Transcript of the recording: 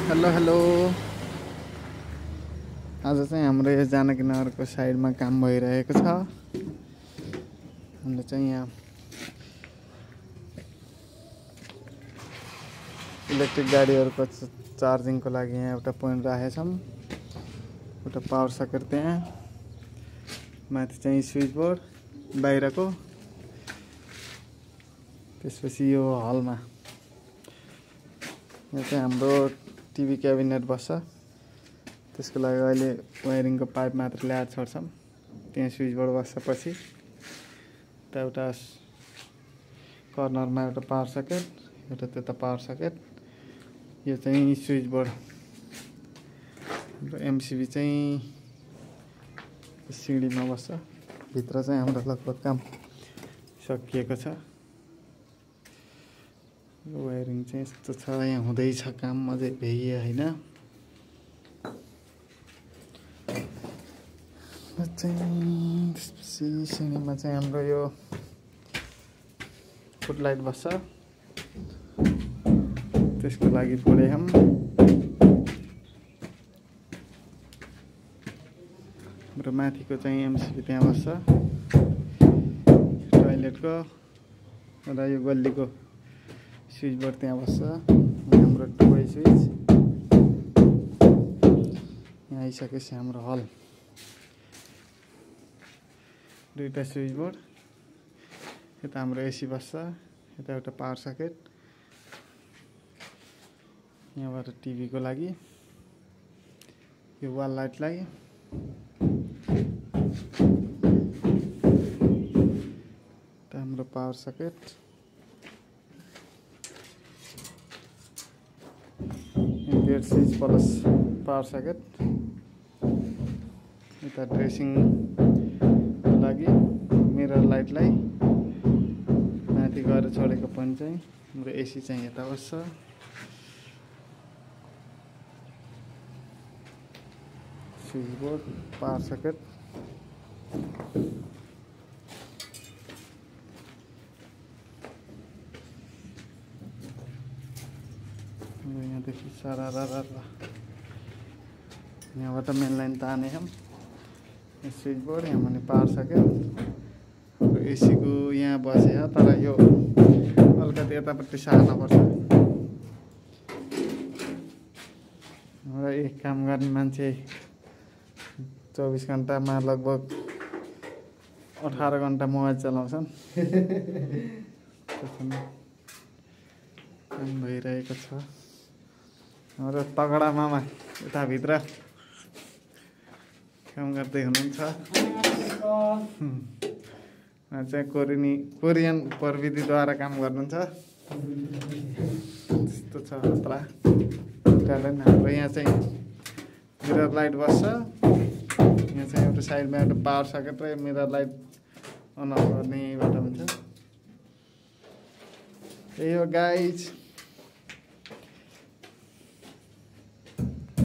Hello hello. आज चाहिँ हाम्रो यो जानकी नगरको साइडमा काम भइरहेको छ। हामीले चाहिँ यहाँ इलेक्ट्रिक गाडीहरूको चार्जिङको लागि यहाँ एउटा पोइन्ट राखेका छौँ। एउटा पावर सकेट त्यहाँ माथि चाहिँ स्विच बोर्ड बाहिरको। त्यसपछि यो हलमा यो चाहिँ हाम्रो टिभी क्याबिनेट बस्छ। त्यसको लागि अहिले वायरिङको पाइप मात्र ल्याएर छोड्छौँ। त्यहाँ स्विच बोर्ड बस्छ। पछि एउटा कर्नरमा एउटा पावर सकेट, एउटा त्यता पावर सकेट। यो चाहिँ स्विच बोर्ड। हाम्रो एमसिबी चाहिँ सिडीमा बस्छ। भित्र चाहिँ हाम्रो लगभग काम सकिएको छ। वायरिङ चाहिँ यस्तो छ। यहाँ हुँदैछ काम, अझै भ्याइए होइन। त्यसपछि सिडीमा चाहिँ हाम्रो यो फुटलाइट बस्छ। त्यसको लागि पढे हम हाम्रो माथिको चाहिँ एमसिबी त्यहाँ बस्छ। टोयलेटको र यो गल्लीको स्विच बोर्ड त्यहाँ बस्छ। हाम्रो टुवै स्विच यहाँ आइसकेपछि हाम्रो हल दुईटा स्विच बोर्ड। यता हाम्रो एसी बस्छ। यता एउटा पावर सकेट। यहाँबाट टिभीको लागि यो वाल लाइटलाई हाम्रो power socket. Gate switch plus power socket. यता ड्रेसिङको लागि मिरर लाइटलाई माथि गएर छोडेको पनि चाहिँ हाम्रो एसी चाहिँ यता बस्छ। Switch board, power socket. यहाँदेखि सारा यहाँबाट मेन लाइन ताने हम। स्विच बोर्ड यहाँ माने पावर सकेट। एसी को यहाँ बसे तर यो अलिकति यतापट्टि सार्नुपर्छ। हाम्रो एक काम गर्ने मान्छे 24 घण्टामा लगभग 18 घण्टा मोबाइल चलाउँछन्। काम भइरहेको छ। हाम्रो तगडा मामा यताभित्र काम गर्दै हुनुहुन्छ। चाहिँ कोरियन प्रविधिद्वारा काम गर्नुहुन्छ। त्यस्तो छ खतरा ट्यालेन्ट। हाम्रो यहाँ चाहिँ मिरर लाइट बस्छ। यहाँ चाहिँ एउटा साइडमा एउटा पावर सकेट र मिरर लाइट अन अफ गर्नेबाट हुन्छ। त्यही हो गाइज।